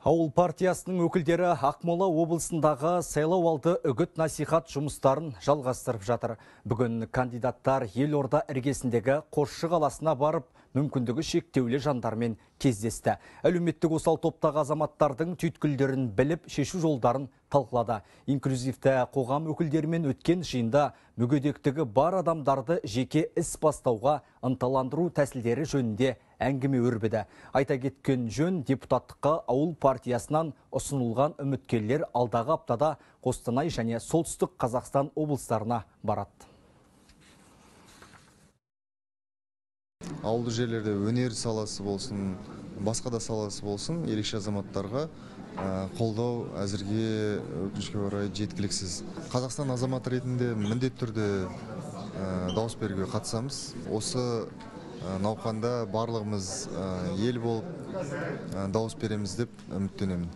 Ауыл партиясының өкілдері Ақмола облысындағы сайлау алды үгіт насихат жұмыстарын жалғастырып жатыр. Бүгін кандидаттар елорда іргесіндегі Қосшы қаласына барып, мүмкіндігі шектеулі жандармен кездесті. Әлеуметтік осал топтағы азаматтардың түйткілдерін біліп, шешу жолдарын талқылады. Инклюзивті қоғам өкілдерімен өткен жиында мүгедектігі бар адамдарды жеке іс бастауға ынталандыру тәсілдері жөнінде әңгіме өрбіді. Айта кеткен жөн, депутаттыққа Ауыл партиясынан ұсынылған үміткерлер алдағы аптада Қостанай және Солтүстік Қазақстан облыстарына барады. Ауылды жерлерде өнер саласы болсын, басқа да саласы болсын, ерекше азаматтарға қолдау әзірге өкінішке орай жеткіліксіз. Қазақстан азаматы ретінде міндетті түрде дауыс беруге қатысамыз. Осы науқанда барлығымыз ел болып дауыс береміз деп үміттенемін.